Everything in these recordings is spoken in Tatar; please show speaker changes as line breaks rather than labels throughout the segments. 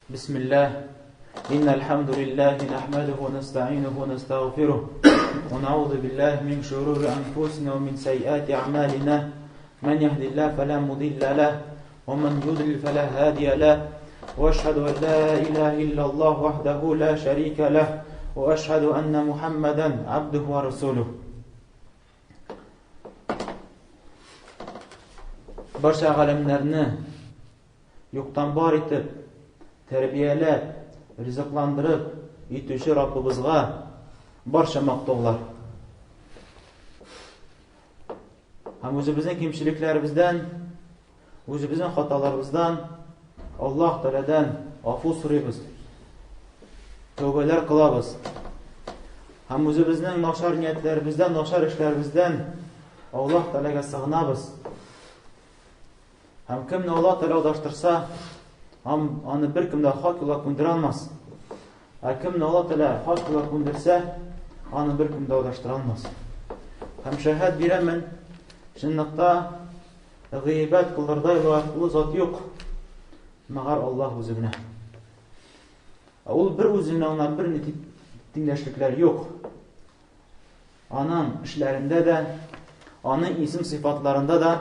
بسم الله إن الحمد لله نحمده ونستعينه ونستغفره ونعوذ بالله من شرور أنفسنا ومن سيئات أعمالنا من يهد الله فلا مضل له ومن يضلل فلا هادي له وأشهد أن لا إله إلا الله وحده لا شريك له وأشهد أن محمدا عبده ورسوله. Барча галәмнәрне юктан бар итеп, тәрбияләп, ризыкландырып итүче Раббыбызга барча мактаулар. Һәм үзебезнең кимчелекләребездән, үзебезнең хаталарыбыздан Аллаһ Тәгаләдән гафу сорыйбыз. Тәүбәләр кылабыз. Һәм үзебезнең начар ниятләребездән, начар эшләребездән Аллаһ Тәгаләгә сыгынабыз. Һәм кемне Аллаһ Тәгалә адаштырса, аны беркем дә хак юлга күндерә алмас. Ә кемне Аллаһ Тәгалә хак юлга күндерсә, аны беркем дә адаштыра алмас. Һәм шәһәд бирәмен, чынлыкта гыйбадәт кылырдай лаеклы зат юк, мәгәр Аллаһ үзе генә. Ә ул бер үзе генә, аңа бер ни тиңдәшлекләр юк. Аның эшләрендә дә, аның исем-сыйфатларында да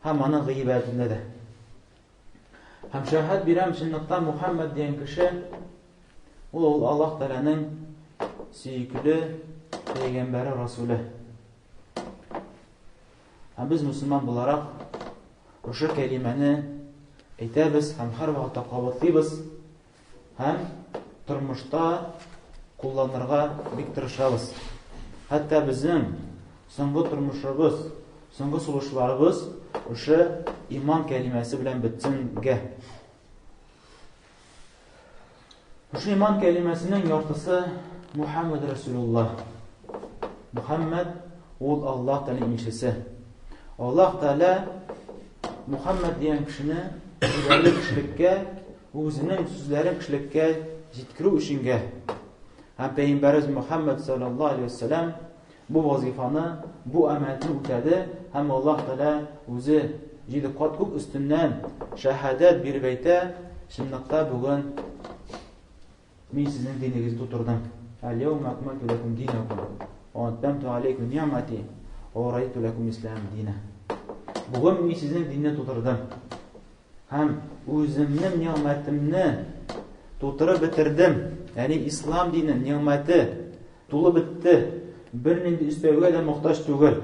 һәм аның гыйбадәтендә дә. Һәм шәһәд бирәм, чынлыкта Мухаммад дигән кеше ул ул Аллаһ Тәгаләнең сөекле пәйгамбәре, расуле. Һәм без мөселман буларак шушы кәлимәне әйтәбез һәм һәрвакытта кабатлыйбыз. Һәм тормышта кулланырга бик тырышабыз. Хәтта безнең соңгы тормышыбыз, соңгы сулышларыбыз шушы иман кәлимәсе белән бетсенгә. Шушы иман кәлимәсенең яртысы Мухаммад Расулуллаһ. Мухаммад ул Аллаһ Тәгаләнең илчесе. Аллаһ Тәгалә Мухаммад дигән кешене җибәрде кешелеккә Үзенең сүзләрен кешелеккә җиткерү өченгә һәм Пәйгамбәребез Мөхәммәд саллаллаһу алейһи вә сәлләм бу вазифаны, бу әманәтне үтәде һәм Аллаһ Тәгалә үзе җиде кат күк өстеннән шәһадәт биреп әйтә, чынлыкта бүген мин сезнең динегезне тутырдым. Әл-яума акмальту ләкум динакум ва атмамту алейкум ни'мати ва радиту ләкум ислам дина. Бүген мин сезнең динне тутырдым. Һәм үземнең нигъмәтемне тутырып бетердем. Ягъни ислам дине нигъмәте тулып бетте. Бернинди өстәүгә дә мохтаҗ түгел.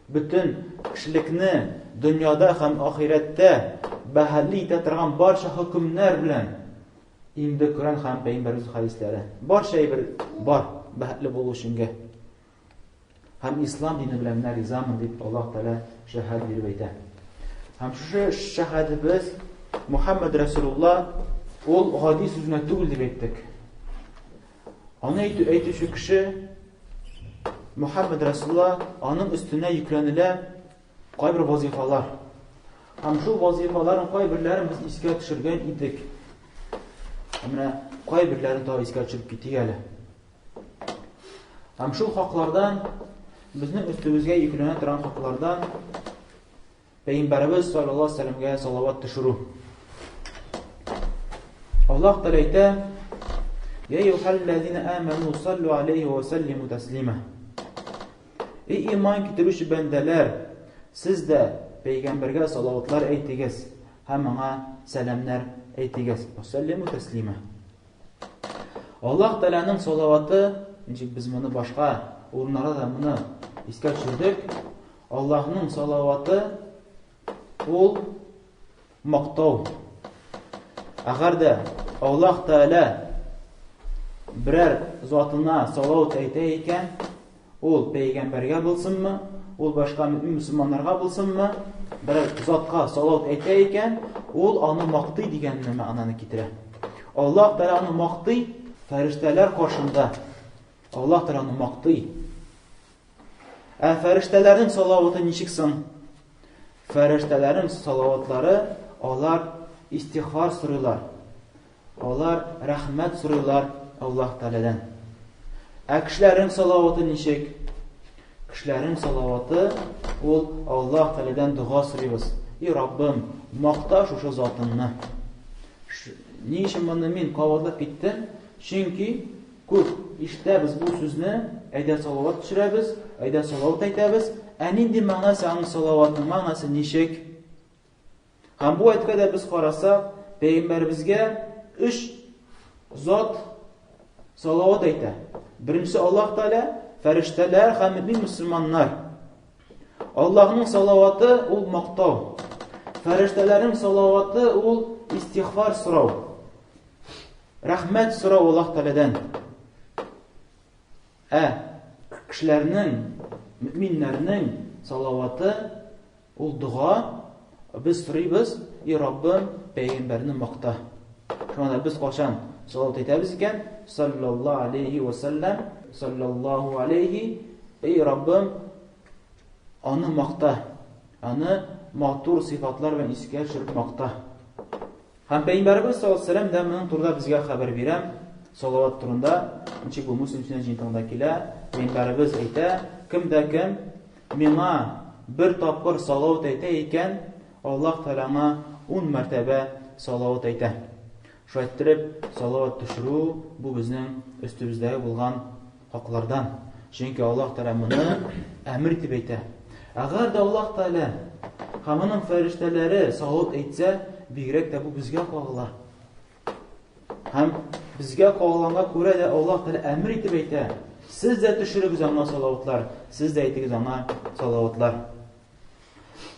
Бөтен кешелекне дөньяда һәм ахирәттә бәһале итә торган барча хөкемнәр белән инде Коръән һәм Пәйгамбәребез хәдисләре. Барча әйбер бар бәхетле булу өченгә. Һәм ислам дине белән менә ризамын дип Аллаһ Тәгалә шәһадәт биреп әйтә. Һәм шушы шәһадәтебез Мухаммад Расулулла ул гади сүз генә түгел дип әйттек. Аны әйтү, әйтүче кеше Мухаммад Расулулла аның өстенә йөкләнелә кайбер вазифалар. Һәм шул вазифаларның кайберләрен без искә төшергән идек. Менә кайберләрен тагы искә төшереп китик әле. Һәм шул хаклардан, безнең өстебезгә йөкләнә торган хаклардан Пәйгамбәребез саллаллаһу алейһи вәсәлләмгә салават төшерү. Аллаһ Тәгалә әйтә: "Я әйюһәлләзина аману саллу алейһи ва саллиму таслима." Эй иман китерүче бәндәләр, сез дә пәйгамбәргә салаватлар әйтегез һәм аңа сәламнәр әйтегез. Ва саллиму таслима. Аллаһ Тәгаләнең салаваты, ничек без моны башка урыннарда да моны искә төшердек, Аллаһның салаваты ул мактау. Әгәр дә Аллаһ Тәгалә берәр затына салават әйтә икән, Ул пәйгамбәргә булсынмы, ул башка мөэмин мөселманнарга булсынмы, берәр затка салават әйтә икән, ул аны мактый дигән мәгънәне китерә. Аллаһ Тәгалә аны мактый фәрештәләр каршында. Аллаһ Тәгалә аны мактый. Ә фәрештәләрнең салаваты ничек соң? Фәрештәләрнең салаватлары алар истигъфар сорыйлар. Алар рәхмәт сорыйлар Аллаһ Тәгаләдән. Ә кешеләрнең салаваты ничек? Кешеләрнең салаваты ул Аллаһ Тәгаләдән дога сорыйбыз. И Раббым, макта шушы затыңны. Ни өчен моны мин кабатлап киттем? Чөнки күп ишетәбез бу сүзне, әйдә салават төшерәбез, әйдә салават әйтәбез. Ә нинди мәгънәсе аның салаватның мәгънәсе ничек? Һәм бу әйткә дә без карасак, пәйгамбәребезгә өч зат салават әйтә. Беренчесе Аллаһ Тәгалә, фәрештәләр һәм мөмин мөселманнар. Аллаһның салаваты ул мактау. Фәрештәләрнең салаваты ул истигъфар сорау. Рәхмәт сорау Аллаһ Тәгаләдән. Ә кешеләрнең, мөминнәрнең салаваты ул дога. Без сорыйбыз, и Раббым, пәйгамбәрне макта. Шуңа да без кашан салават әйтәбез икән, саллаллаһу алейхи ва саллям, саллаллаһу алейхи, эй Раббым, аны макта. Аны матур сыйфатлар белән искә төшереп макта. Һәм Пәйгамбәребез саллаллаһу алейһи ва сәлләм дә моның турында безгә хәбәр бирә, салават турында, ничек бу Муслим сөннәт җыентыгында килә, Пәйгамбәребез әйтә, кем дә кем миңа бер тапкыр салават әйтә икән, Аллаһ Тәгалә аңа ун мәртәбә салават әйтә. Шулай иттереп, салават төшерү бу безнең өстебездәге булган хаклардан. Чөнки Аллаһ Тәгалә моны әмер итеп әйтә. Әгәр дә Аллаһ Тәгалә һәм аның фәрештәләре салават әйтсә, бигрәк тә бу безгә кагыла. Һәм безгә кагылганга күрә дә Аллаһ Тәгалә әмер итеп әйтә. Сез дә төшерегез аңа салаватлар, сез дә әйтегез аңа салаватлар.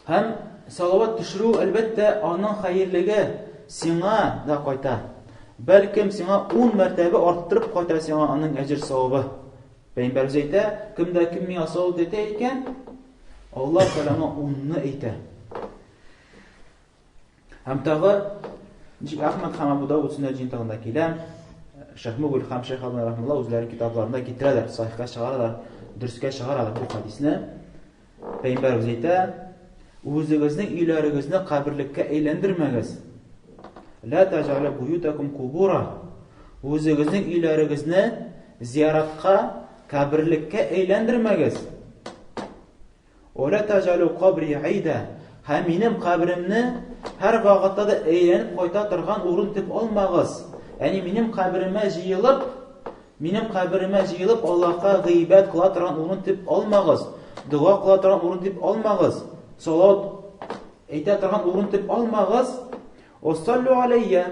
Һәм салават төшерү, әлбәттә, аның хәерлеге сиңа да кайта. Бәлкем сиңа 10 мәртәбә арттырып кайта сиңа аның әҗер савабы. Пәйгамбәребез әйтә, кем дә кем миңа салават әйтә икән, Аллаһ Тәгалә аңа 10-ны әйтә. Һәм тагы ничек Әхмәд һәм Абу Дауд сөннәт җыентыгында килә, Шәйх Мугул һәм Шәйх Албани рахималла үзләренең китапларында китерәләр, сахихка чыгаралар, дөрескә чыгаралар бу хадисне. Пәйгамбәребез әйтә, үзегезнең өйләрегезне каберлеккә әйләндермәгез. Ла таҗалу буютакум кубура. Үзегезнең өйләрегезне зияратка, каберлеккә әйләндермәгез. Ула таҗалу кабри гайда. Һәм минем каберемне һәр вакытта да әйләнеп кайта торган урын дип алмагыз. Ягъни минем каберемә җыелып, минем каберемә җыелып Аллаһка гыйбадәт кыла торган урын дип алмагыз. Дога кыла торган урын дип алмагыз. Салават әйтә торган урын дип алмагыз. Уссаллу алейя.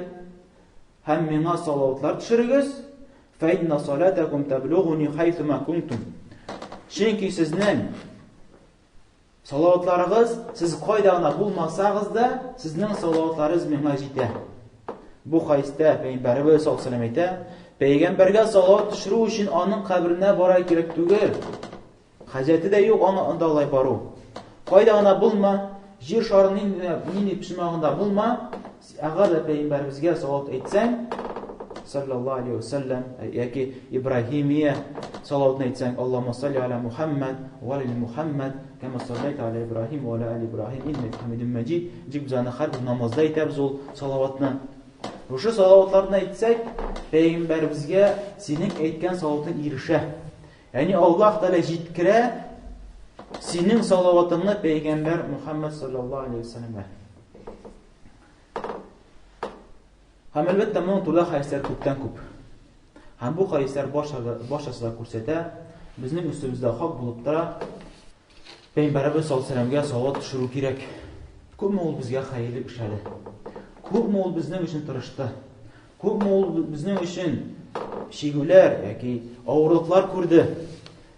Һәм миңа салаватлар төшерегез. Фә инна салатакум таблугуни хайсума кунтум. Чөнки сезнең салаватларыгыз, сез кайда гына булмасагыз да, сезнең салаватларыгыз миңа җитә. Бу хадистә Пәйгамбәребез саллаллаһу алейһи әйтә, пәйгамбәргә салават төшерү өчен аның каберенә бара кирәк түгел. Хаҗәте дә юк аңа анда алай бару. Кайда гына булма, җир шарының нинди, нинди почмагында булма, әгәр дә пәйгамбәребезгә салават әйтсәң, саллаллаһу алейхи ва саллям, яки Ибраһимия салаватын әйтсәң, Аллаһумма салли аля Мухаммад ва аля Мухаммад, кама саллайта аля Ибраһим ва аля али Ибраһим, иннәка хамидум маҗид, дип без аны һәрбер намазда әйтәбез ул салаватны. Шушы салаватларны әйтсәк, пәйгамбәребезгә синең әйткән салаватың ирешә. Ягъни Аллаһ Тәгалә җиткерә синең салаватыңны пәйгамбәр Мухаммад саллаллаһу алейхи вәсәлләмгә. Һәм әлбәттә моның турында хәдисләр күптән күп. Һәм бу хәдисләр барчасы да күрсәтә, безнең өстебездә хак булып тора. Пәйгамбәребез саллаллаһу алейһи вәсәлләмгә салават төшерү кирәк. Күпме ул безгә хәерлек эшләде. Күпме ул безнең өчен тырышты. Күпме ул безнең өчен чигүләр яки авырлыклар күрде.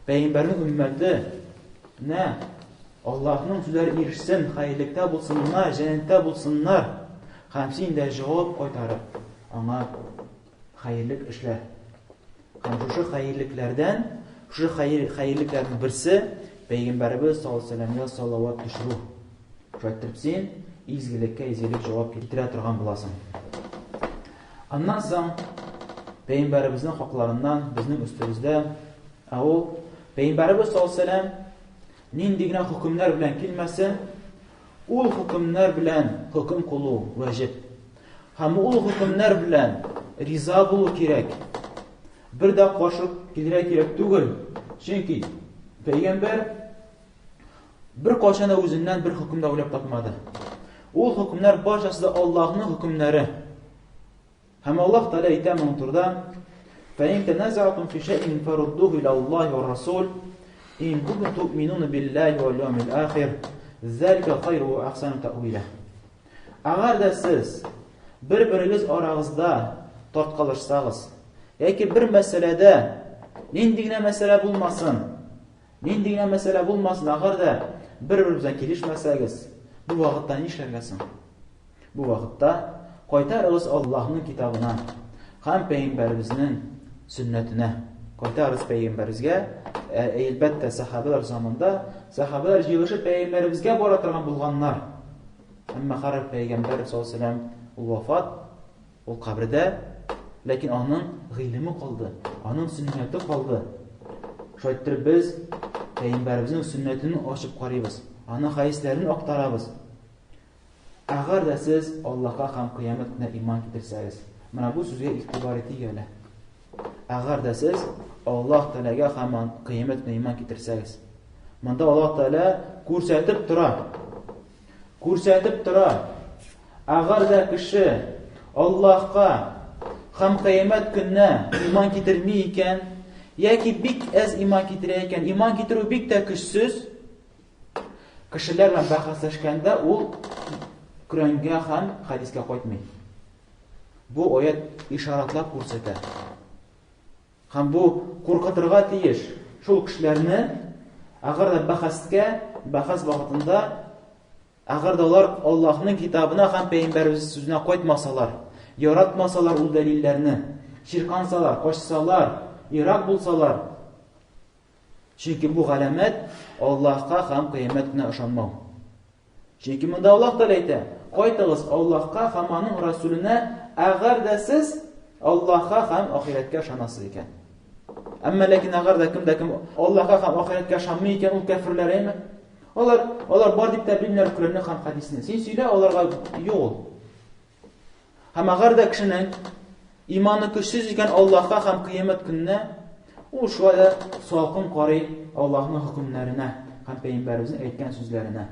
Пәйгамбәрнең өммәте нә Аллаһның сүзләре ирешсен, хәерлектә булсыннар, җәннәттә булсыннар. Һәм син дә җавап кайтарып, аңа хәерлек эшлә. Һәм шушы хәерлекләрдән, шушы хәер, хәерлекләрнең берсе Пәйгамбәребез саллаллаһу алейһи вәсәлләмгә салават төшерү. Шулай иттереп син изгелеккә изгелек җавап китерә торган буласың. Аннан соң Пәйгамбәребезнең хакларыннан безнең өстебездә, ә ул Пәйгамбәребез саллаллаһу алейһи вәсәлләм нинди генә хөкемнәр белән килмәсен, ул хөкемнәр белән хөкем кылу вәҗиб. Һәм ул хөкемнәр белән риза булу кирәк. Бер дә каршы килергә кирәк түгел. Чөнки пәйгамбәр бер кайчан да үзеннән бер хөкем дә уйлап тапмады. Ул хөкемнәр барчасы да Аллаһның хөкемнәре. Һәм Аллаһ Тәгалә әйтә моның турыда: "Фә ин таназа'тум фи шәй'ин фаруддуху иля Аллаһи ва Расул, ин кунтум ту'минуна биллаһи вал яумил ахир, залика хайру ва ахсану та'вила". Әгәр дә сез бер-берегез арагызда тарткалашсагыз, яки бер мәсьәләдә нинди генә мәсьәлә булмасын, нинди генә мәсьәлә булмасын, әгәр дә бер-берегез белән килешмәсәгез, бу вакытта нишләргә соң? Бу вакытта кайтарыгыз Аллаһның китабына һәм пәйгамбәребезнең сөннәтенә. Кайтарыгыз пәйгамбәребезгә, ә, әлбәттә, сахабалар заманда сахабалар җыелышып пәйгамбәребезгә бара торган булганнар. Әмма хәзер пәйгамбәр саллаллаһу алейһи ул вафат, ул кабердә, ләкин аның гыйлеме калды, аның сөннәте калды. Шулай итеп без пәйгамбәребезнең сөннәтен ачып карыйбыз, аның хәдисләрен актарабыз. Әгәр дә сез Аллаһка һәм Кыямәт көненә иман китерсәгез. Менә бу сүзгә игътибар итик әле. Әгәр дә сез Аллаһ Тәгаләгә һәм Кыямәт көненә иман китерсәгез. Монда Аллаһ Тәгалә күрсәтеп тора. Күрсәтеп тора. Әгәр дә кеше Аллаһка һәм Кыямәт көненә иман китерми икән, яки бик әз иман китерә икән, иман китерү бик тә көчсез, Кешеләр белән бәхәсләшкәндә ул Коръәнгә һәм хәдискә кайтмый. Бу аят ишаратлап күрсәтә. Һәм бу куркытырга тиеш шул кешеләрне, әгәр дә бәхәскә, бәхәс вакытында, әгәр дә алар Аллаһның китабына һәм пәйгамбәребез сүзенә кайтмасалар, яратмасалар ул дәлилләрне, чиркансалар, качсалар, ерак булсалар, Чөнки бу галәмәт Аллаһка һәм кыямәт көненә ышанмау. Чөнки монда Аллаһ Тәгалә әйтә: "Кайтыгыз Аллаһка һәм аның Расүленә, әгәр дә сез Аллаһка һәм ахирәткә ышанасыз икән". Әмма ләкин әгәр дә кем дә кем Аллаһка һәм ахирәткә ышанмый икән, ул кәферләр әйме? Алар алар бар дип тә белмиләр Коръәнне һәм хәдисне. Син сөйлә, аларга юк ул. Һәм әгәр дә кешенең иманы көчсез икән Аллаһка һәм кыямәт көненә, ул шулай да салкын карый Аллаһның хөкемнәренә һәм пәйгамбәребезнең әйткән сүзләренә.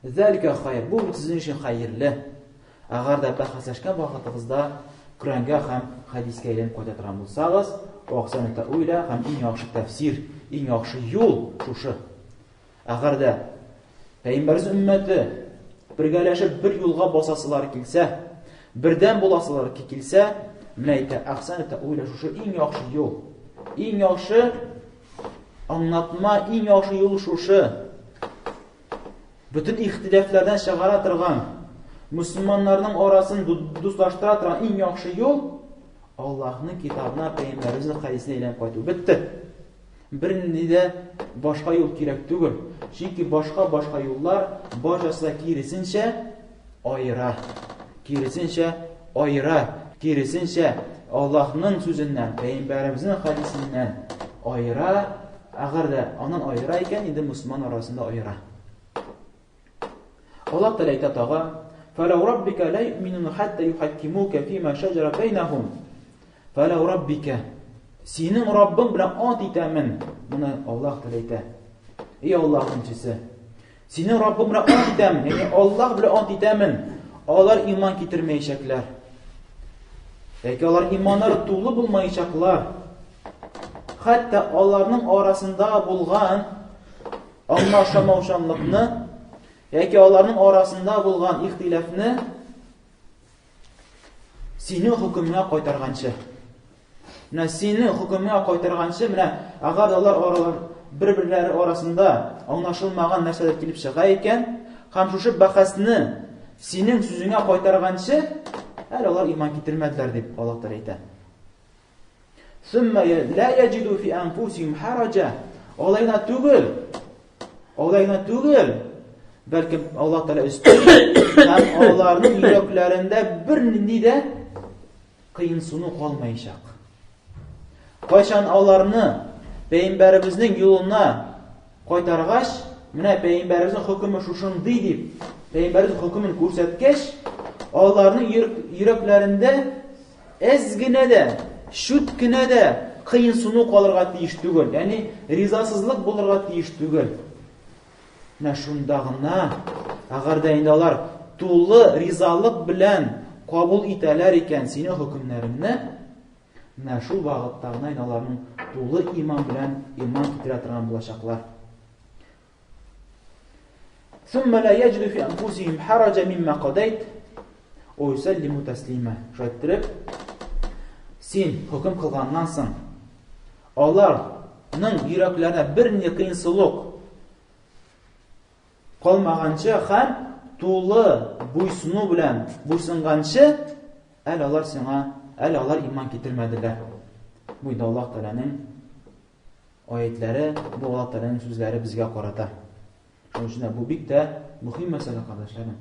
Зәлика хайр, бу сезнең өчен хәерле. Әгәр дә бәхәсләшкән вакытыгызда Коръәнгә һәм хәдискә әйләнеп кайта торган булсагыз, ахсану тәуила һәм иң яхшы тәфсир, иң яхшы юл шушы. Әгәр дә Пәйгамбәребез өммәте бергәләшеп бер юлга басасылар килсә, бердәм буласылар килсә, менә әйтә, әхсән тәуила шушы иң яхшы юл. Иң яхшы аңлатма, иң яхшы юл шушы. Бөтен ихтилафлардан чыгара торган, мөселманнарның арасын дуслаштыра торган иң яхшы юл Аллаһның китабына, пәйгамбәребезнең хәдисенә әйләнеп кайту. Бетте. Бернинди дә башка юл кирәк түгел. Чөнки башка-башка юллар барчасы да киресенчә аера. Киресенчә аера. Киресенчә Аллаһның сүзеннән, пәйгамбәребезнең хәдисеннән аера. Әгәр дә аннан аера икән, инде мөселман арасында аера. Аллаһ Тәгалә әйтә тагы: "Фәлә раббика ла юъминуна хатта юхаккимука фима шаҗара бәйнәһум". Фәлә раббика Синең Раббың белән ант итәмен. Моны Аллаһ Тәгалә әйтә. Эй Аллаһ илчесе, синең Раббың белән ант итәмен, ягъни Аллаһ белән ант итәмен. Алар иман китермәячәкләр. Яки алар иманнары тулы булмаячаклар. Хәтта аларның арасында булган аңлашылмаучанлыкны яки аларның арасында булган ихтилафны синең хөкемеңә кайтарганчы. Менә синең хөкемеңә кайтарганчы, менә әгәр алар аралар бер-берләре арасында аңлашылмаган нәрсәләр килеп чыга икән, һәм шушы бәхәсне синең сүзеңә кайтарганчы, әле алар иман китермәделәр дип Аллаһ Тәгалә әйтә. Сумма ла яҗиду фи анфусихим хараҗа. Алай гына түгел. Алай гына түгел. Бәлкем Аллаһ Тәгалә өсти һәм аларның йөрәкләрендә бернинди дә кыенсыну калмаячак. Кайчан аларны пәйгамбәребезнең юлына Кайтаргач, менә пәйгамбәребезнең хөкеме шушындый дип, пәйгамбәребезнең хөкемен күрсәткәч, аларның йөрәкләрендә әз генә дә, чүт кенә дә кыенсыну калырга тиеш түгел, ягъни ризасызлык булырга тиеш түгел. Менә шунда гына, әгәр дә инде алар тулы ризалык белән кабул итәләр икән синең хөкемнәреңне, менә шул вакытта гына инде аларның тулы иман белән иман китерә торган булачаклар. ثم لا يجد في أنفسهم حرجا مما قضيت ويسلموا تسليما. Шулай иттереп, син хөкем кылганнан соң, аларның йөрәкләренә бер ни кыенсылык калмаганчы һәм тулы буйсыну белән буйсынганчы, әле алар сиңа, әле алар иман китермәделәр. Бу инде Аллаһ Тәгаләнең Аятьләре, бу Аллаһ Тәгаләнең сүзләре безгә карата. Шуның өчен дә бу бик тә мөһим мәсьәлә, кардәшләрем.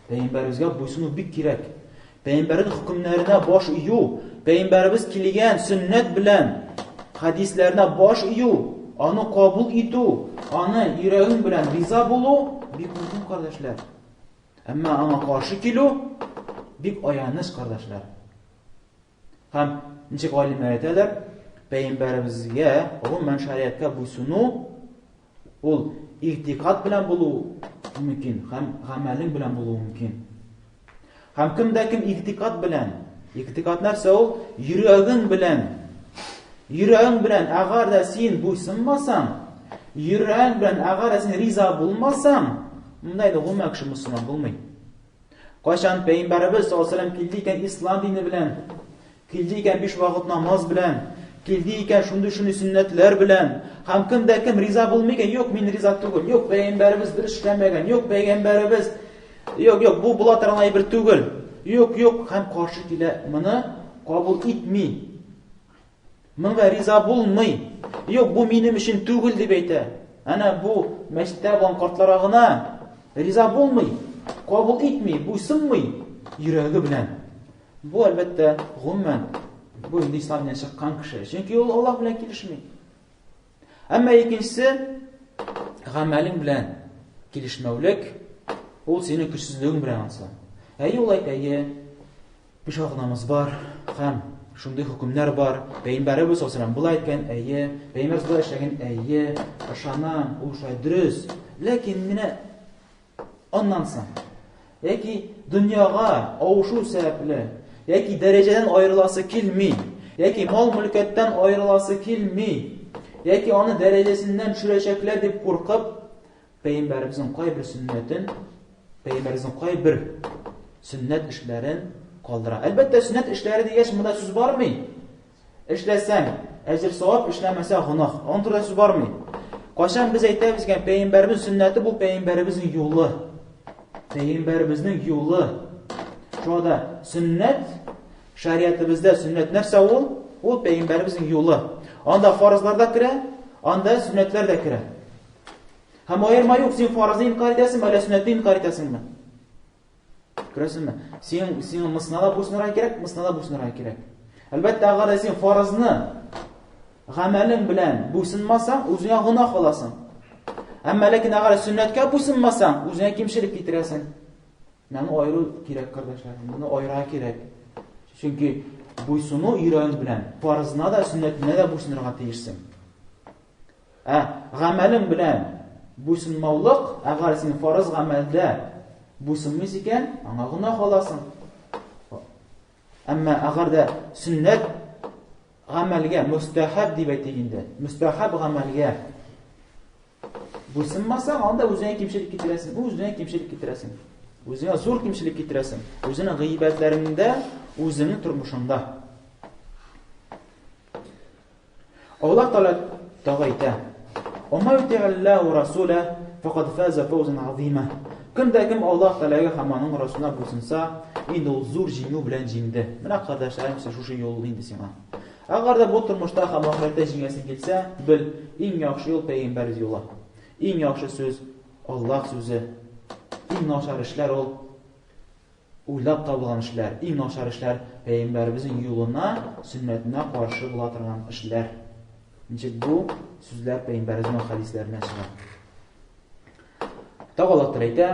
Пәйгамбәребезгә буйсыну бик кирәк. Пәйгамбәрнең хөкемнәренә баш ию, пәйгамбәребез килгән сөннәт белән хәдисләренә баш ию, аны кабул итү, аны йөрәгең белән риза булу бик мөһим, кардәшләр. Әмма аңа каршы килү бик аяныч, кардәшләр. Һәм ничек галимнәр әйтәләр, пәйгамбәребезгә, гомумән шариатка буйсыну ул игътикад белән булу мөмкин һәм гамәлең белән булуы мөмкин. Һәм кем дә кем игътикад белән, игътикад нәрсә ул? Йөрәгең белән. Йөрәгең белән әгәр дә син буйсынмасаң, йөрәгең белән әгәр дә син риза булмасаң, монда инде гомумән кеше мөселман булмый. Кайчан Пәйгамбәребез саллаллаһу алейһи килде икән ислам дине белән, килде икән биш вакыт намаз белән, килде икән шундый-шундый сөннәтләр белән, һәм кем дә кем риза булмый икән, юк, мин риза түгел, юк, Пәйгамбәребез дөрес эшләмәгән, юк, Пәйгамбәребез, юк, юк, бу була торган әйбер түгел, юк, юк, һәм каршы килә, моны кабул итми. Моңа риза булмый. Юк, бу минем өчен түгел дип әйтә. Әнә бу мәчеттә булган картларга гына риза булмый, кабул итми, буйсынмый йөрәге белән. Бу әлбәттә, гомумән, бу инде ислам диненнән чыккан кеше. Чөнки ул Аллаһ белән килешми. Әмма икенчесе гамәлең белән килешмәүлек, ул синең көчсезлегең белән ансы. Әйе, ул әйтә, әйе, Биш вакыт бар һәм шундый хөкемнәр бар. Пәйгамбәребез саллаллаху болай әйткән, әйе, пәйгамбәребез болай эшләгән, әйе, ышанам, ул шулай дөрес. Ләкин менә аннан соң яки дөньяга авышу сәбәпле, яки дәрәҗәдән аерыласы килми, яки мал-мөлкәттән аерыласы килми, яки аны дәрәҗәсеннән төшерәчәкләр дип куркып, Пәйгамбәребезнең кайбер сөннәтен, пәйгамбәребезнең кайбер сөннәт эшләрен калдыра. Әлбәттә, сөннәт эшләре дигәч, монда сүз бармый. Эшләсәң, әҗер савап, эшләмәсә гөнаһ. Аның турында сүз бармый. Кайчан без әйтәбез икән, пәйгамбәребез сөннәте бу пәйгамбәребезнең юлы. Пәйгамбәребезнең юлы. Шуңа да сөннәт шариатыбызда сөннәт нәрсә ул? Ул пәйгамбәребезнең юлы. Анда фарызлар да керә, анда сөннәтләр дә керә. Һәм аерма юк, син фарызны инкар итәсеңме, әллә сөннәтне инкар итәсеңме? Күрәсеңме? Син сиңа мысына да буйсынырга кирәк, мысына да буйсынырга кирәк. Әлбәттә, әгәр дә син фарызны гамәлең белән буйсынмасаң, үзеңә гөнаһ аласың. Әмма ләкин әгәр сөннәткә буйсынмасаң, үзеңә кимчелек китерәсең. Моны аеру кирәк, кардәшләр. Моны аерырга кирәк. Чөнки буйсыну йөрәгең белән фарызына да, сөннәтенә дә буйсынырга тиешсең. Ә гамәлең белән буйсынмаулык, әгәр син фарыз гамәлдә буйсынмыйсың икән, аңа гөнаһ аласың. Әмма әгәр дә сөннәт гамәлгә мөстәхәб дип әйтик инде, мөстәхәб гамәлгә буйсынмасаң, анда үзеңә кимчелек китерәсең, үзеңә кимчелек китерәсең. Үзеңә зур кимчелек китерәсең. Үзеңнең гыйбадәтләреңдә, үзеңнең тормышыңда. Аллаһ Тәгалә тагы әйтә: "Ва ма юти'иллаһу расула факад фаза фавзан азима". Кем дә кем Аллаһ Тәгаләгә һәм аның Расулына буйсынса, инде ул зур җиңү белән җиңде. Менә кардәшләрем, шушы юл инде сиңа. Әгәр дә бу тормышта һәм ахирәттә җиңәсең килсә, бел, иң яхшы юл пәйгамбәр юлы. Иң яхшы сүз Аллаһ сүзе. Иң начар эшләр ул Уйлап табылган эшләр, иң начар эшләр пәйгамбәребезнең юлына, сөннәтенә каршы була торган эшләр. Ничек бу сүзләр пәйгамбәребезнең хәдисләреннән чыга. Тагы Аллаһ Тәгалә әйтә: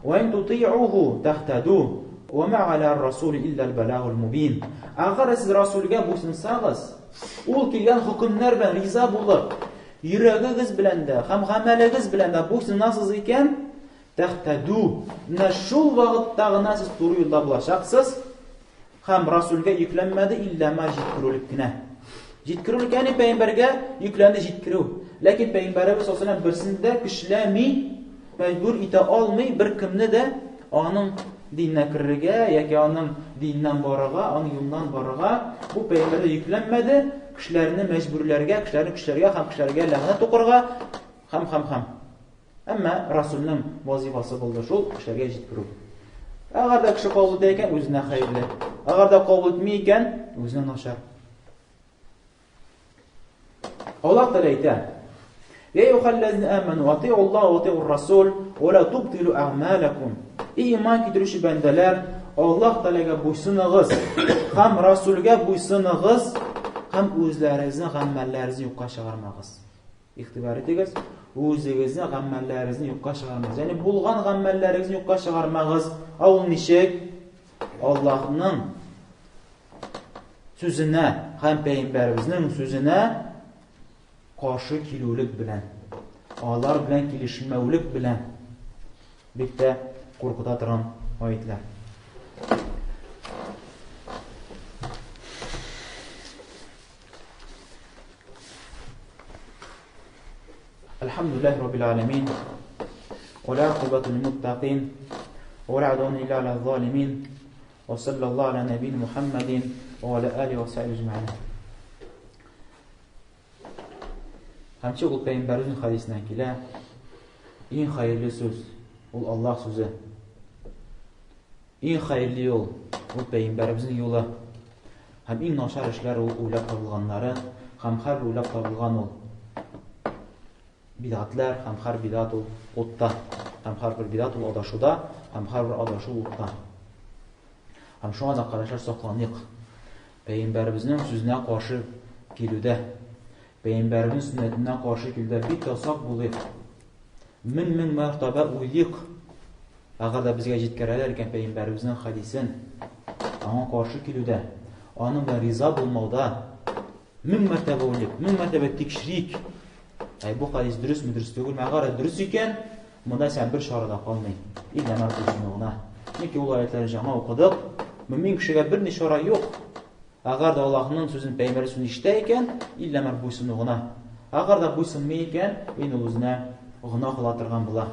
"Ва ин тути'уху тахтаду, ва ма аля ар-расули илля аль-балагул мубин". Әгәр сез Расулгә буйсынсагыз, ул килгән хөкемнәр белән риза булып, йөрәгегез белән дә һәм гамәлегез белән дә буйсынасыз икән, Тәһтәдү, менә шул вакытта гына сез туры юлда булачаксыз. Һәм Расулгә йөкләнмәде иллә ма җиткерүлек кенә. Җиткерүлек, ягъни пәйгамбәргә йөкләнде җиткерү. Ләкин пәйгамбәребез саллаллаһу алейһи берсен дә көчләми, мәҗбүр итә алмый беркемне дә аның диненә керергә яки аның диненнән барырга, аның юлыннан барырга. Бу пәйгамбәргә йөкләнмәде, кешеләрне мәҗбүрләргә, кешеләрне көчләргә һәм кешеләргә ләгънәт укырга һәм һәм һәм. Әмма Расулның вазифасы булды шул, кешеләргә җиткерү. Әгәр дә кеше кабул итә икән, үзенә хәерле. Әгәр дә кабул итми икән, үзенә начар. Аллаһ Тәгалә әйтә: Я әйюһәлләзина аману атиу Аллаһ ва атиур расул ва ла тубтилу әгъмалакум. Эй иман китерүче бәндәләр, Аллаһ Тәгаләгә буйсыныгыз һәм Расулгә буйсыныгыз һәм үзләрегезнең гамәлләрегезне юкка чыгармагыз. Игътибар итегез, үзегезнең гамәлләрегезне юкка чыгармагыз. Ягъни булган гамәлләрегезне юкка чыгармагыз. Ә ул ничек? Аллаһның сүзенә һәм пәйгамбәребезнең сүзенә каршы килүлек белән, алар белән килешмәүлек белән бик тә куркыта торган аятьләр. Әлхәмдүлилләһи раббил аләмин. Вә ла акыбату лил муттакин. Вә ла удвана илля аля залимин. Ва саллаллаху аля набийна Мухаммадин ва аля алихи ва сахбихи әҗмәгин. Һәм ул пәйгамбәребезнең хәдисеннән килә. Иң хәерле сүз ул Аллаһ сүзе. Иң хәерле юл ул пәйгамбәребезнең юлы. Һәм иң начар эшләр ул уйлап табылганнары, һәм һәрбер уйлап табылган ул бидгатләр, һәм һәр бидгат ул утта, һәм һәрбер бидгат ул адашуда, һәм һәрбер адашу утта. Һәм шуңа да карашлар сакланыйк. Пәйгамбәребезнең сүзенә каршы килүдә, пәйгамбәребезнең сөннәтенә каршы килүдә бик тә сак булыйк. Мең-мең мәртәбә уйлыйк. Әгәр дә безгә җиткерәләр икән пәйгамбәребезнең хәдисен, аңа каршы килүдә, аның белән риза булмауда мең мәртәбә уйлыйк, мең мәртәбә тикшерик. Әй, бу хәдис дөресме, дөрес түгелме? Әгәр дә дөрес икән, монда сән бер чара да калмый. Иллә мәртәбә гына. Чөнки ул аятьләрне яңа укыдык. Мөмин кешегә берни чара юк. Әгәр дә Аллаһның сүзен, пәйгамбәр сүзен ишетә икән, иллә мәр буйсыну гына. Әгәр дә буйсынмый икән, инде ул үзенә гөнаһ кыла торган була.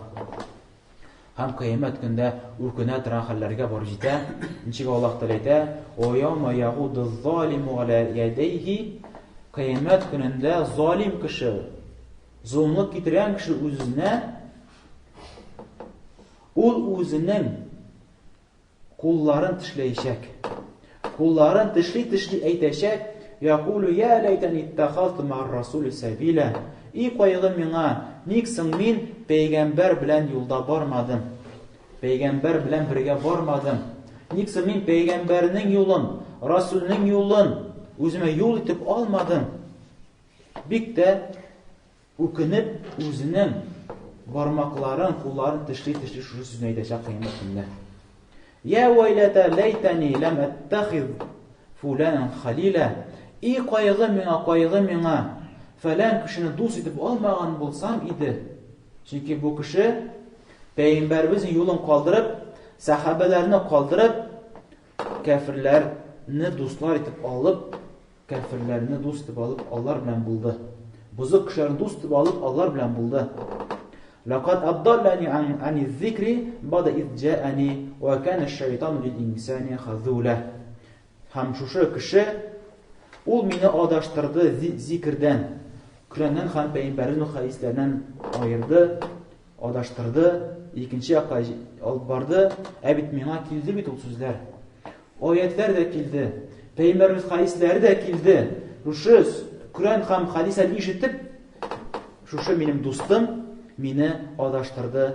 Һәм кыямәт көндә үкенә торган хәлләргә барып җитә. Ничек Аллаһ Тәгалә әйтә: "Ва яума ягуду залиму аля ядайһи" Кыямәт көнендә залим кеше, золымлык китергән кеше үзенә ул үзенең Кулларын тешләячәк. Кулларын тешли-тешли әйтәчәк, Якулю я ләйтәни иттахазту мар расули сәбилә. И кайгы миңа, ник соң мин пәйгамбәр белән юлда бармадым? Пәйгамбәр белән бергә бармадым. Ник соң мин пәйгамбәрнең юлын, расулның юлын үземә юл итеп алмадым? Бик тә Үкенеп, үзенең бармакларын, кулларын тешли-тешли шушы сүзне әйтәчәк кыямәт көнендә. Я вәйләтә ләйтәни ләм әттәхиз фуланан халилә. И кайгы миңа, кайгы миңа, фәлән кешене дус итеп алмаган булсам иде. Чөнки бу кеше пәйгамбәребезнең юлын калдырып, сәхабәләрне калдырып, кәферләрне дуслар итеп алып, Кәферләрне дус итеп алып, алар белән булды. Бозык кешеләрне дус итеп алып, алар белән булды. Лакад аддаллани ан ани зикри бада из җаани ва кана шайтану лил инсани хазула. Һәм шушы кеше ул мине адаштырды зикрдән, Коръәннән һәм пәйгамбәрнең хәдисләреннән аерды. Адаштырды, икенче якка алып барды. Ә бит миңа килде бит ул сүзләр. Аятьләр дә килде. Пәйгамбәребез хәдисләре дә килде. Шушы Коръән һәм хәдисләрне ишетеп, шушы минем дустым мине адаштырды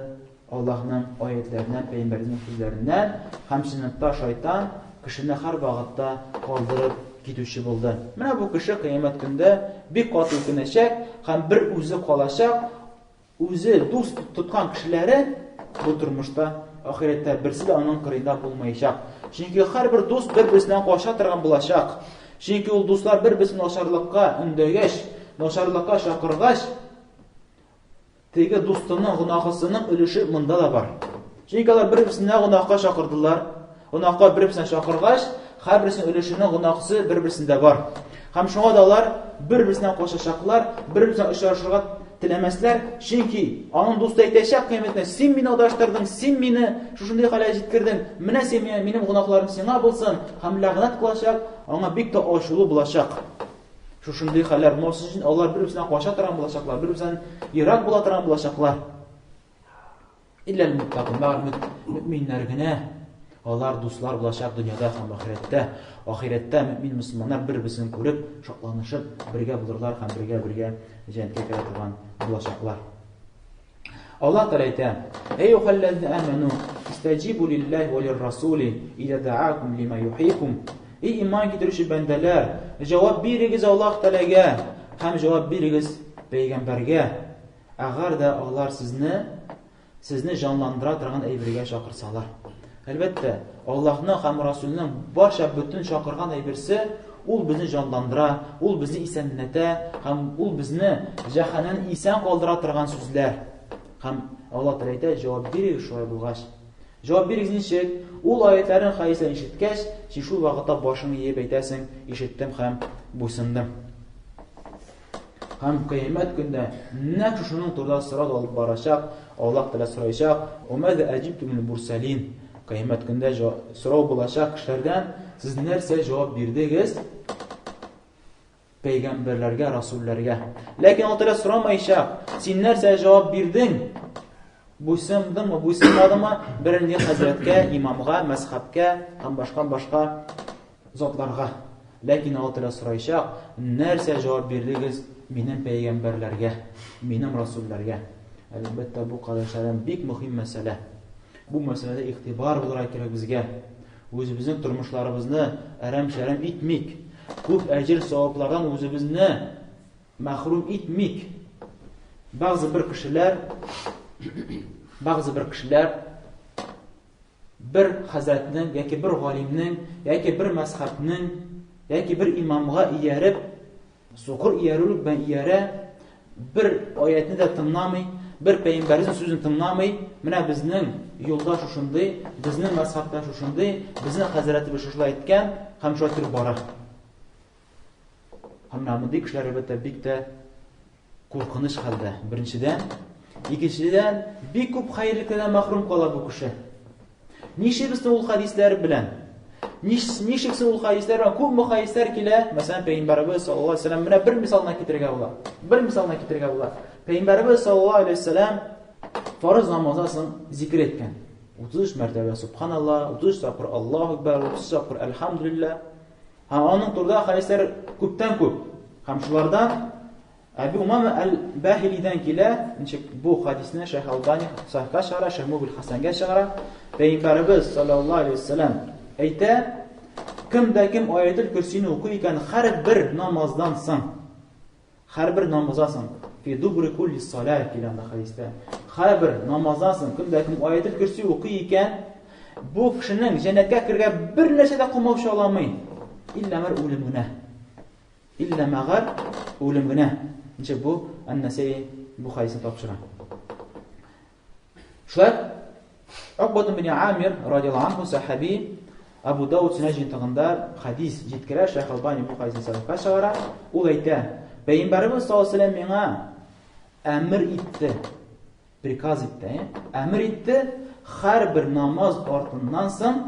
Аллаһның аятьләреннән, пәйгамбәребезнең сүзләреннән һәм чынлыкта шайтан кешене һәр вакытта калдырып китүче булды. Менә бу кеше кыямәт көндә бик каты үкенәчәк һәм бер үзе калачак. Үзе дус тоткан кешеләре бу тормышта, ахирәттә берсе дә аның кырыенда булмаячак. Чөнки һәрбер дус бер-берсеннән кача торган булачак. Чөнки ул дуслар бер-берсен начарлыкка өндәгәч, начарлыкка чакыргач, теге дустының гөнаһысының өлеше монда да бар. Чөнки алар бер-берсенә гөнаһка чакырдылар. Гөнаһка бер-берсенә чакыргач, Һәрберсенең өлешенең гөнаһысы бер-берсендә бар. Һәм шуңа да алар бер-берсеннән качачаклар, бер-берсенә очрашырга теләмәсләр, чөнки аның дусты әйтәчәк кыямәттә, син мине адаштырдың, син мине шушындый хәлгә җиткердең, менә син миңа, минем гөнаһларым сиңа булсын, һәм ләгънәт кылачак, аңа бик тә ачулы булачак. Шушындый хәлләр булмасын өчен алар бер-берсеннән кача торган булачаклар, бер-берсеннән ерак була торган булачаклар. Илләл муттакун, мәгәр мөэминнәр генә, алар дуслар булачак дөньяда һәм ахирәттә. Ахирәттә мөэмин мөселманнар бер-берсен күреп, шатланышып, бергә булырлар һәм бергә-бергә җәннәткә керә торган булачаклар. Аллаһ Тәгалә әйтә: "Әйюһәлләзина аману, истаҗибу лиллаһи ва лиррасули иза даакум лима юхйикум." Эй иман китерүче бәндәләр, җавап бирегез Аллаһ Тәгаләгә һәм җавап бирегез пәйгамбәргә. Әгәр дә алар сезне сезне җанландыра торган әйбергә чакырсалар. Әлбәттә, Аллаһның һәм Расулның барча бөтен чакырган әйберсе ул безне җанландыра, ул безне исәнләтә һәм ул безне җәһәннәмнән исән калдыра торган сүзләр. Һәм Аллаһ Тәгалә әйтә, җавап бирегез шулай булгач. Җавап бирегез ничек? Ул аятьләрен, хәдисләрен ишеткәч, син шул вакытта башыңны иеп әйтәсең, ишеттем һәм буйсындым. Һәм кыямәт көндә нәкъ шушының турында сорау алып барачак, Аллаһ Тәгалә сораячак, "Умәзә әҗибтумул мурсалин?" Кыямәт көндә сорау булачак кешеләрдән, сез нәрсә җавап бирдегез пәйгамбәрләргә, расулләргә? Ләкин Аллаһ Тәгалә сорамаячак, син нәрсә җавап бирдең? Буйсындыңмы, буйсынмадыңмы бернинди хәзрәткә, имамга, мәзхәбкә һәм башка-башка затларга. Ләкин Аллаһ Тәгалә сораячак, нәрсә җавап бирдегез минем пәйгамбәрләргә, минем расулләргә? Әлбәттә, бу кардәшләрем бик мөһим мәсьәлә. Бу мәсьәләдә игътибар булырга кирәк безгә. Үзебезнең тормышларыбызны әрәм-шәрәм итмик. Күп әҗер-саваплардан үзебезне мәхрүм итмик. Бәгъзе бер кешеләр бәгъзе бер кешеләр бер хәзрәтнең яки бер галимнең яки бер мәзхәбнең яки бер имамга ияреп, сукыр иярүлек белән иярә, бер аятны да тыңламый, бер пәйгамбәрнең сүзен тыңламый, менә безнең юлда шушындый, безнең мәзхәбтә шушындый, безнең хәзрәтебез шушылай әйткән һәм шулай итеп бара. Һәм менә мондый кешеләр, әлбәттә, бик тә куркыныч хәлдә. Беренчедән, икенчедән, бик күп хәерлекләрдән мәхрүм кала бу кеше. Ничек соң ул хәдисләр белән? Ничек соң ул хәдисләр белән? Күпме хәдисләр килә? Мәсәлән, Пәйгамбәребез саллаллаһу алейһи вәсәлләм менә бер мисалны китерергә була. Бер мисалны китерергә була. Пәйгамбәребез саллаллаһу алейһи вәсәлләм фарыз намаздан соң зикр әйткән. 33 мәртәбә субханаллаһ, 33 тапкыр Аллаһу акбар, 33 тапкыр әлхәмдүлилләһ. Һәм аның турында хәдисләр күптән күп. Һәм шулардан Әби Умама әл-Бахилидән килә, ничек бу хәдисне Шәйх Албани сахихка чыгара, Шәйх Мубил Хәсәнгә чыгара. Пәйгамбәребез саллаллаһу алейһи вәсәлләм әйтә, кем дә кем аятел көрсине укый икән һәрбер намаздан соң, Һәрбер намаздан соң, фи дубри кулли салә килә анда хәдистә. Һәрбер намаздан соң кем дә кем аятел көрси укый икән, бу кешенең җәннәткә керергә бер нәрсә дә комачауламый. Иллә мәр үлем генә. Иллә мәгәр үлем генә. Ничек бу Ан-Насаи бу хәдисне тапшыра. Шулай Укбат бин Амир радиаллаһу анху сахаби Абу Дауд сөннәт җыентыгында хадис җиткерә, Шәйх Албани бу хадисне сахихка чыгара. Ул әйтә: Пәйгамбәребез саллаллаһу алейһи вәсәлләм миңа әмер итте, приказ итте, әмер итте һәрбер намаз артыннан соң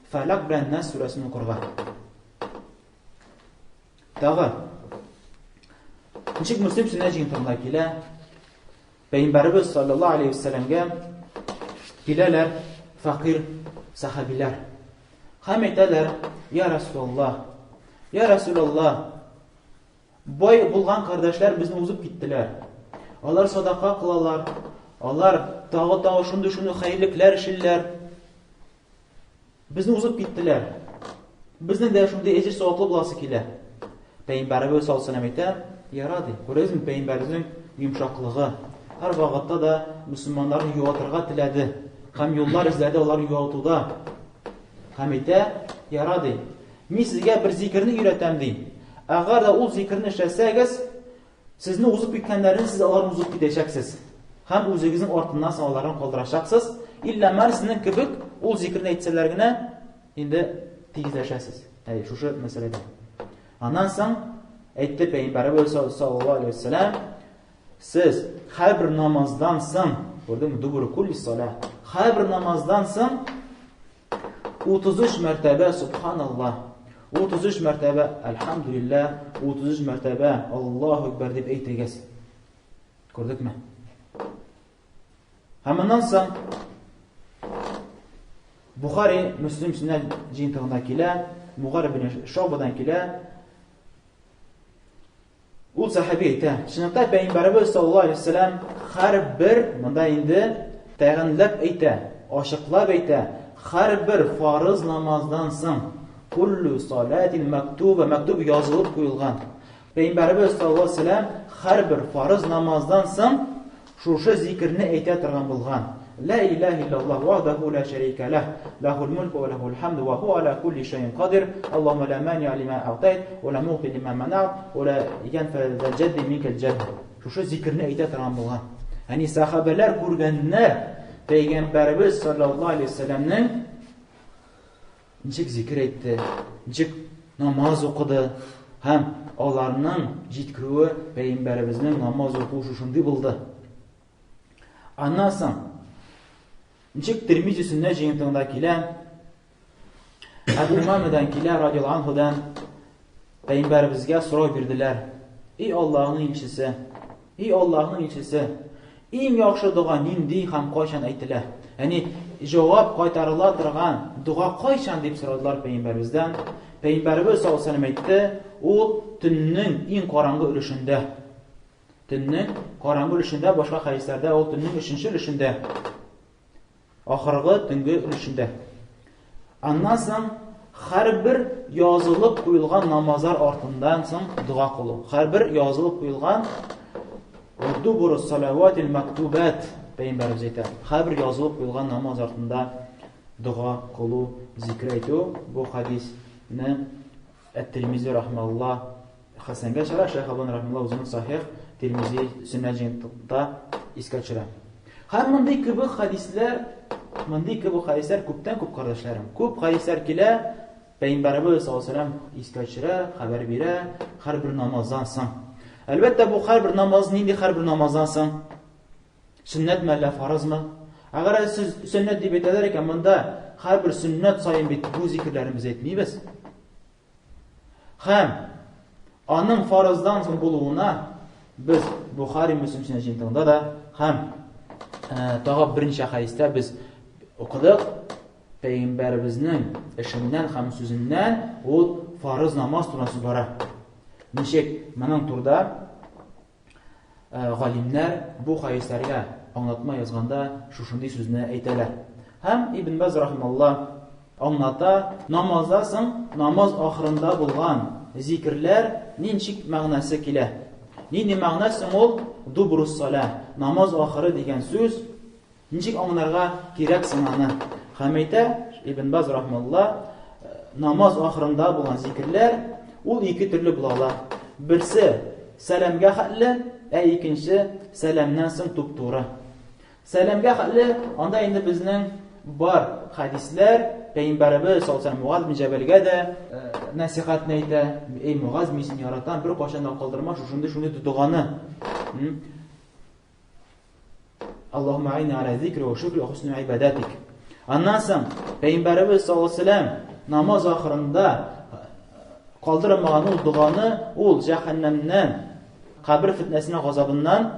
Фәләк белән Нас сүрәсен укырга. Тагы Ничек Мөслим сөннәт җыентыгында килә, Пәйгамбәребез саллаллаһу алейһи вәсәлләмгә киләләр фәкыйрь сахабиләр. Һәм әйтәләр: "Я Расулаллаһ, я Расулаллаһ, бай булган кардәшләр безне узып киттеләр. Алар садака кылалар, алар тагы-тагы шундый-шундый хәерлекләр эшлиләр. Безне узып киттеләр. Безнең дә шундый әҗер саваплы буласы килә. Пәйгамбәребез саллаллаһу алейһи әйтә, яра ди. Күрәсезме, пәйгамбәребезнең йомшаклыгы. Һәр вакытта да мөселманнарны юатырга теләде һәм юллар эзләде аларны юатуда. Һәм әйтә, яра ди. Мин сезгә бер зикерне өйрәтәм ди. Әгәр дә ул зикерне эшләсәгез, Сезне узып киткәннәрне сез аларны узып китәчәксез. Һәм үзегезнең артыннан соң аларны калдырачаксыз. Иллә мәр сезнең кебек ул зикерне әйтсәләр генә инде тигезләшәсез. Әй, шушы мәсьәләдә. Аннан соң әйтте Пәйгамбәребез саллаллаһу алейһи ва сәлләм, сез һәрбер намаздан соң, күрдеңме, дубур кулли сала, һәрбер намаздан соң 33 мәртәбә субханаллаһ, 33 мәртәбә әлхәмдүлилләһ, 33 мәртәбә Аллаһу акбар дип әйтегез. Күрдекме? Һәм моннан соң Бухари Мөслим сөннәт җыентыгында килә, Мугар ибн Шобадан килә. Ул сәхәби әйтә, чынлыкта Пәйгамбәребез саллаллаһу алейһи вәсәлләм һәрбер монда инде тәгаенләп әйтә, ачыклап әйтә, һәрбер фарыз намаздан соң куллю салатин мактуба, мактуб язылып куелган. Пәйгамбәребез саллаллаһу алейһи вәсәлләм һәрбер фарыз намаздан соң шушы зикерне әйтә торган булган. Ла илаһа иллаллаһ вахдаху ла шәрикә ләһ, лахул мулку ва лахул хамду ва хуа аля кулли шәйин кадир, Аллаһумма ла маниа лима агътайт, ва ла мугъти лима манагт, ва ла янфа зал җадди минкал җадд. Шушы зикерне әйтә торган булган. Ягъни сахабәләр күргәннәр Пәйгамбәребез саллаллаһу алейһи вәсәлләмнең ничек зикер әйтте, ничек намаз укыды һәм аларның җиткерүе пәйгамбәребезнең намаз укуы шушындый булды. Аннан соң ничек Тирмизи сөннәт җыентыгында килә, Әбу Умамадан килә радиаллаһу анһудан пәйгамбәребезгә сорау бирделәр. Эй Аллаһның илчесе, Эй Аллаһның илчесе, иң яхшы дога нинди һәм кайчан әйтелә? Ягъни җавап кайтарыла торган дога кайчан дип сорадылар пәйгамбәребездән. Пәйгамбәребез саллаллаһу алейһи әйтте, ул төннең иң караңгы өлешендә. Төннең караңгы өлешендә, башка хәдисләрдә ул төннең өченче өлешендә. Ахыргы төнге өлешендә. Аннан соң һәрбер язылып куелган намазлар артыннан соң дога кылу. Һәрбер язылып куелган Дубуру салаватил мактубат пәйгамбәребез әйтә. Һәрбер язылып куелган намаз артында дога кылу, зикр әйтү бу хадисне Әт-Тирмизи рахмалла Хәсәнгә чыгара, Шәйх Албани рахмалла үзенең Сахих Тирмизи сөннәт җыентыгында искә төшерә. Һәм мондый кебек хәдисләр, мондый кебек хәдисләр күптән күп кардәшләрем. Күп хәдисләр килә, Пәйгамбәребез саллаллаһу алейһи вәсәлләм искә төшерә, хәбәр бирә һәрбер намаздан соң. Әлбәттә, бу һәрбер намаз нинди һәрбер намаздан соң? Сөннәтме әллә фарызмы? Әгәр сез сөннәт дип әйтәләр икән, монда һәрбер сөннәт саен бит бу зикерләрне без әйтмибез. Һәм аның фарыздан соң булуына без Бухари Мөслим сөннәт җыентыгында да һәм э, тагы берничә хәдистә без укыдык. Пәйгамбәребезнең эшеннән һәм сүзеннән ул фарыз намаз турында сүз бара. Ничек моның турында Э, галимнәр бу хәдисләргә аңлатма язганда шушындый сүзне әйтәләр. Һәм Ибн Баз рахималла аңлата, намазда соң намаз ахырында булган зикерләр ничек мәгънәсе килә? Нинди мәгънә соң ул дубрус салә, намаз ахыры дигән сүз Ничек аңларга кирәк соң аны? Һәм әйтә Ибн Баз рахмалла, намаз ахырында булган зикерләр ул ике төрле була ала. Берсе сәламгә хәтле, ә икенче сәламнән соң туп-туры. Сәламгә хәтле анда инде безнең бар хәдисләр Пәйгамбәребез саллаллаһу алейһи Мугаз бин Җәбәлгә дә нәсихәтне әйтә. Эй Мугаз, мин сине яратам, бер кайчан да калдырма шушындый шундый доганы. Аллаһумма айни аля зикри ва шукри ва хусни ибадатик. Аннан соң Пәйгамбәребез саллаллаһу алейһи намаз ахырында калдырмаган ул доганы ул җәһәннәмнән, кабер фитнәсенә газабыннан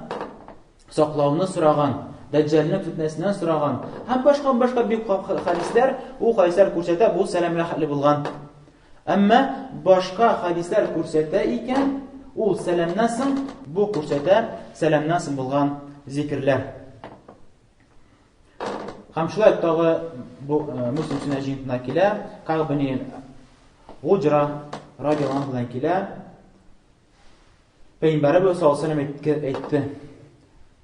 саклауны сораган, Дәҗҗалның фитнәсеннән сораган һәм башка башка бик күп хәдисләр, ул хәдисләр күрсәтә, бу сәламгә хәтле булган. Әмма башка хәдисләр күрсәтә икән, ул сәламнән соң бу күрсәтә сәламнән соң булган зикерләр. Һәм шулай тагы бу э, Муслим сөннәт җыентына килә, Кагб ибн Гуҗра радиаллаһу анһудан килә. Пәйгамбәребез саллаллаһу алейһи вәсәлләм әйтте.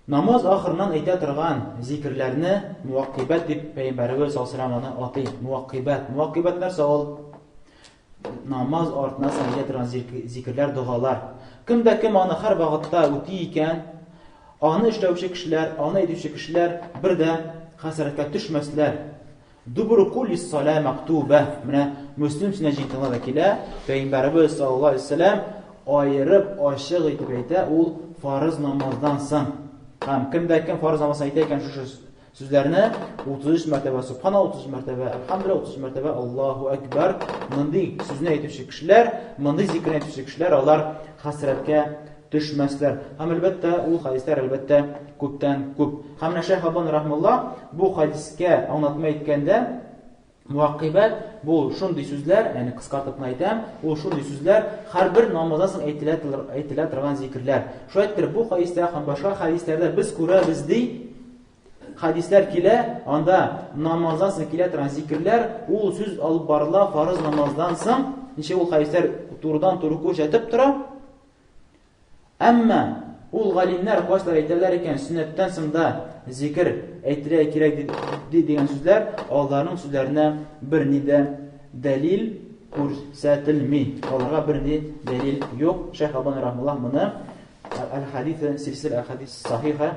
Намаз ахырыннан әйтә торган зикерләрне муаккибәт дип пәйгамбәребез саллаллаһу алейһи вәсәлләм аны атый. Муаккибәт. Муаккибәт нәрсә ул? Намаз артыннан соң әйтә торган зикерләр, догалар. Кем дә кем аны һәр вакытта үти икән, аны эшләүче кешеләр, аны әйтүче кешеләр бер дә хәсрәткә төшмәсләр. Дубру кулли салә мактубә. Менә Мөслим сөннәт җыентыгында да килә. Пәйгамбәребез саллаллаһу алейһи вәсәлләм аерып ачык итеп әйтә, ул фарыз намаздан соң. Һәм кем дә кем фарыз намазын әйтә икән шушы сүзләрне 33 мәртәбә субхана, 33 мәртәбә әлхәмдүлилләһ, 33 мәртәбә Аллаһу әкбәр. Мондый сүзне әйтүче кешеләр, мондый зикерне әйтүче кешеләр алар хәсрәткә төшмәсләр. Һәм әлбәттә, ул хәдисләр әлбәттә күптән күп. Һәм менә Шәйх Албани рахмулла бу хәдискә аңлатма әйткәндә, Муаккыйбәт, бу шундый сүзләр, ягъни кыскартып кына әйтәм, ул шундый сүзләр, һәрбер намаздан соң әйтелә, әйтелә торган зикерләр. Шулай итеп, бу хәдистә һәм башка хәдисләрдә без күрәбез ди, хәдисләр килә, анда намаздан соң килә торган зикерләр, ул сүз алып барыла фарыз намаздан соң, ничек ул хәдисләр турыдан-туры күрсәтеп тора. Әмма ул галимнәр кайсылар әйтәләр икән, сөннәттән соң да зикер әйтергә кирәк ди дигән сүзләр, аларның сүзләренә берни дә дәлил күрсәтелми. Аларга берни дәлил юк. Шәйх Албани рахмаллаһ моны Әл-хадис силсил әл-хадис сахиха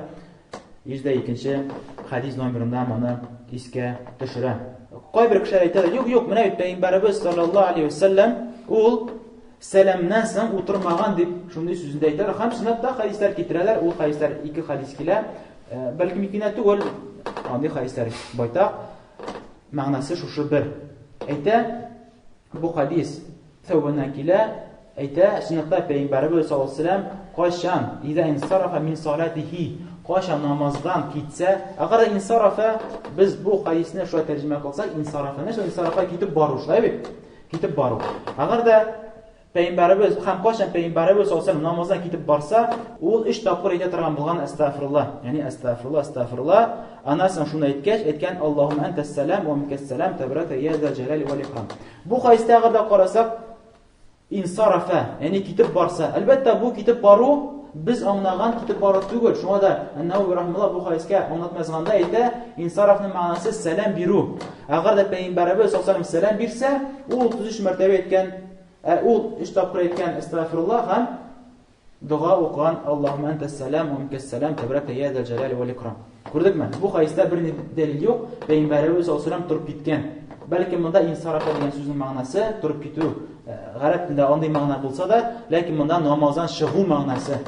102 хадис номерында моны искә төшерә. Кайбер кешеләр әйтәләр, юк, юк, менә бит пәйгамбәребез саллаллаһу алейһи вәсәлләм ул сәламнән соң утырмаган дип шундый сүзен дә әйтәләр һәм сөннәттә хәдисләр китерәләр. Ул хәдисләр ике хәдис килә. Э, бәлкем ике генә түгел, андый хәдисләр байтак. Мәгънәсе шушы бер. Әйтә, бу хәдис Сәүбәннән килә, әйтә, чынлыкта пәйгамбәребез саллаллаһу алейһи вәсәлләм кайчан иза инсарафа мин салатихи, кайчан намаздан китсә, әгәр дә инсарафа, без бу хәдисне шулай тәрҗемә кылсак, инсарафа, нәрсә инсарафа китеп бару, шулай бит? Китеп бару. Әгәр дә пәйгамбәребез һәм кайчан пәйгамбәребез саллаллаһу алейһи вәсәлләм намаздан китеп барса, ул өч тапкыр әйтә торган булган әстәгъфирулла, ягъни әстәгъфирулла, әстәгъфирулла. Аннан соң шуны әйткәч, әйткән Аллаһумма антас-салам ва минкас-салам, табаракта я зал җәлали вәл икрам. Бу хәдистә әгәр дә карасак, инсарафа, ягъни китеп барса, әлбәттә, бу китеп бару без аңлаган китеп бару түгел. Шуңа да Ән-Нәвәви рахимәһуллаһ бу хәдискә аңлатма язганда әйтә, инсарафның мәгънәсе сәлам бирү. Әгәр дә пәйгамбәребез саллаллаһу алейһи ва сәлам бирсә, ул 33 мәртәбә әйткән, ә ул 3 тапкыр әйткән әстәгъфируллаһ һәм Дога укыган Аллаһумма антас салам ва минкас салам табаракта я зал җәлали вәл икрам. Күрдекме? Бу хәдистә бер дәлил юк. Пәйгамбәребез саллаллаһу алейһи торып киткән. Бәлки монда инсарафа дигән сүзнең мәгънәсе торып китү. Э, гарәп телендә андый мәгънә булса да, ләкин монда намаздан чыгу мәгънәсе.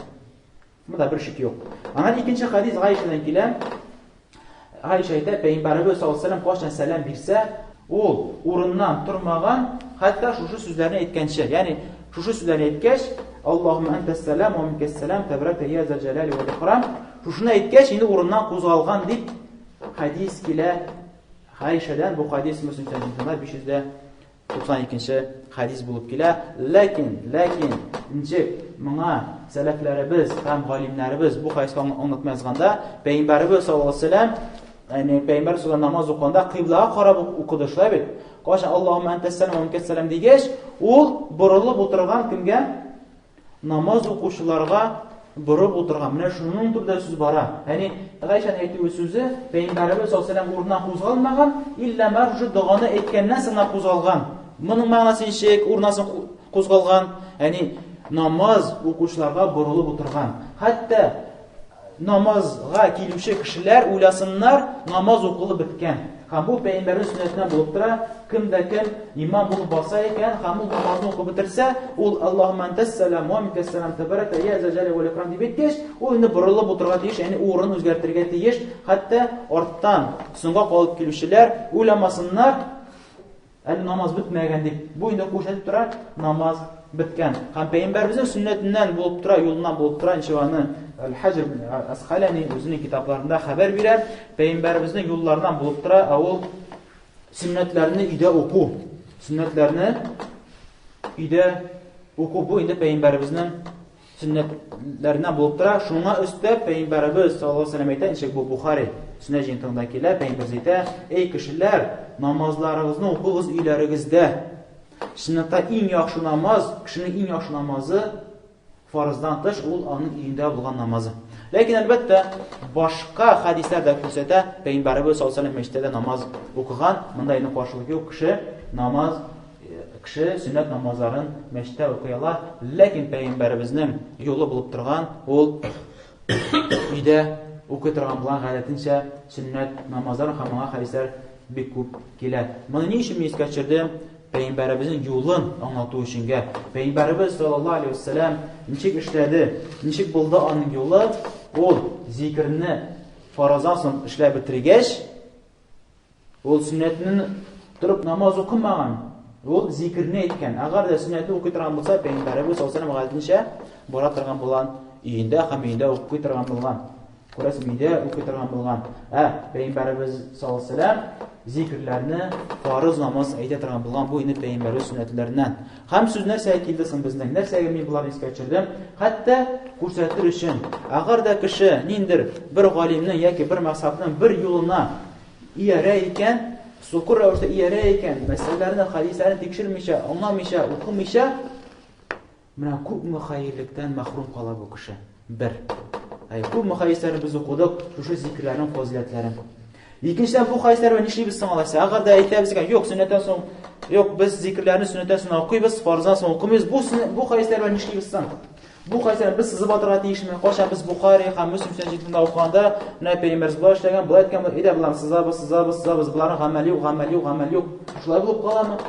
Монда бер шик юк. Аннан икенче хәдис Гайшәдән килә. Гайшә әйтә, Пәйгамбәребез саллаллаһу алейһи кайчан сәлам бирсә, ул урыннан тормаган, хәтта шушы сүзләрне әйткәнче. Ягъни шушы сүзләрне әйткәч, Аллаһумма антас салам ва минкас салам, табаракта я зал җәлали вәл икрам. Шушыны әйткәч, инде урыннан кузгалган дип хәдис килә. Гайшәдән бу хәдис Мөслим сәхифәсендә 592 нче хәдис булып килә. Ләкин, ләкин, ничек моңа сәләфләребез һәм галимнәребез бу хәдискә аңлатма язганда, Пәйгамбәребез саллаллаһу алейһи вәсәлләм, ягъни Пәйгамбәр саллаллаһу намаз укыганда кыйблага карап укыды, шулай бит? Кайчан Аллаһумма антас салам ва минкас салам дигәч, ул борылып утырган кемгә? Намаз укучыларга борып утырган. Менә шуның турында сүз бара. Ягъни Гайшәнең әйтүе сүзе Пәйгамбәребез саллаллаһу алейһи урыннан кузгалмаган, иллә мә шушы доганы әйткәннән соң гына кузгалган. Моның мәгънәсе ничек? Урыннан соң кузгалган, ягъни намаз укучыларга борылып утырган. Хәтта намазга килүче кешеләр уйласыннар, намаз укылып беткән. Һәм бу пәйгамбәрнең сөннәтеннән булып тора. Кем дә кем имам булып баса икән, һәм ул намазны укып бетерсә, ул Аллаһумма антас салам ва минкас салам табаракта я зал җәлали вәл икрам дип әйткәч, ул инде борылып утырырга тиеш, ягъни урын үзгәртергә тиеш. Хәтта арттан соңга калып килүчеләр уйламасыннар, Әле намаз бетмәгән дип, бу инде күрсәтеп тора, намаз беткән. Һәм пәйгамбәребезнең сөннәтеннән булып тора, юлыннан булып тора, ничек аны Әл-Хаҗр ибн Асхалани үзенең китапларында хәбәр бирә, пәйгамбәребезнең юлларыннан булып тора, ә ул сөннәтләрне өйдә уку. Сөннәтләрне өйдә уку бу инде пәйгамбәребезнең сөннәтләреннән булып тора. Шуңа өстәп пәйгамбәребез саллаллаһу алейһи вәсәлләм әйтә, ничек бу Бухари сөннәт җыентыгында килә, пәйгамбәребез әйтә: "Эй кешеләр, намазларыгызны укыгыз өйләрегездә. Чынлыкта иң яхшы намаз, кешенең иң яхшы намазы фарыздан тыш ул аның өендә булган намазы. Ләкин әлбәттә, башка хәдисләр дә күрсәтә, пәйгамбәребез саллаллаһу алейһи вәсәлләм мәчеттә дә намаз укыган. Монда инде каршылык юк, кеше намаз Кеше сөннәт намазларын мәчеттә укый ала, ләкин пәйгамбәребезнең юлы булып торган ул өйдә укый торган булган гадәтенчә сөннәт намазларын һәм моңа хәдисләр бик күп килә. Моны ни өчен мин искә төшердем? пәйгамбәребезнең юлын аңлату өченгә. Пәйгамбәребез саллаллаһу алейһи вәсәләм ничек эшләде, ничек булды аның юлы, ул зикерне фараздан соң эшләп бетергәч, ул сөннәтне торып намаз укымаган, ул зикерне әйткән. Әгәр дә сөннәтне укый торган булса, пәйгамбәребез саллаллаһу алейһи вәсәләм гадәтенчә бара торган булган өендә һәм өендә укый торган булган. Күрәсең, өйдә укый торган булган. Ә пәйгамбәребез саллаллаһу алейһи зикерләрне фарыз намаз әйтә торган булган. Бу инде пәйгамбәребез сөннәтләреннән. Һәм сүз нәрсәгә килде соң безнең? Нәрсәгә мин боларны искә төшердем? Хәтта күрсәтер өчен, әгәр дә кеше ниндер бер галимнең яки бер мәзһәбнең бер юлына иярә икән, сукыр рәвештә иярә икән, мәсьәләләрне, хәдисләрне тикшермичә, аңламыйча, укымыйча, Менә күпме хәерлектән мәхрүм кала бу кеше. Бер. Әй, күпме хәдисләрне без укыдык, шушы зикерләрнең фазиләтләрен. Икенчедән, бу хәдисләр белән нишлибез соң алайса? Әгәр дә әйтәбез икән, юк, сөннәттән соң, юк, без зикерләрне сөннәттән соң укыйбыз, фарыздан соң укымыйбыз. Бу бу хәдисләр белән нишлибез соң? Бу хәдисләрне без сызып атырга тиешме? Кайчан без Бухари һәм Мөслим сөннәтендә укыганда, менә пәйгамбәрбез болай эшләгән, болай әйткән, әйдә боларны сызабыз, сызабыз, сызабыз, боларның гамәле юк, гамәле юк, гамәле юк. Шулай булып каламы?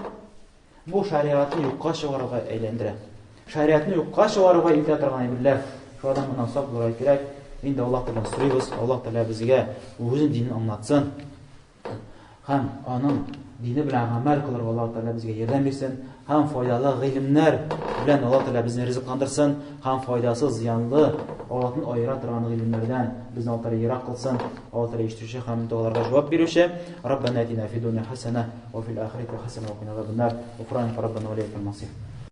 Бу шәригатьне юкка чыгаруга әйләндерә. Шәригатьне юкка чыгаруга илтә торган әйберләр. Шуңа да моннан сак булырга кирәк. Инде Аллаһ Тәгаләдән сорыйбыз, Аллаһ Тәгалә безгә үзенең динен аңлатсын. Һәм аның дине белән гамәл кылырга Аллаһ Тәгалә безгә ярдәм бирсен. Һәм файдалы гыйлемнәр белән Аллаһ Тәгалә безне ризыкландырсын. Һәм файдасыз, зыянлы, Аллаһтан аера торган гыйлемнәрдән безне Аллаһ Тәгалә ерак кылсын. Аллаһ Тәгалә ишетүче һәм догаларга җавап бирүче. Раббана атина фид дунья хасана. وفي الآخرة حسنة وقنا عذاب النار غفرانك ربنا وإليك المصير.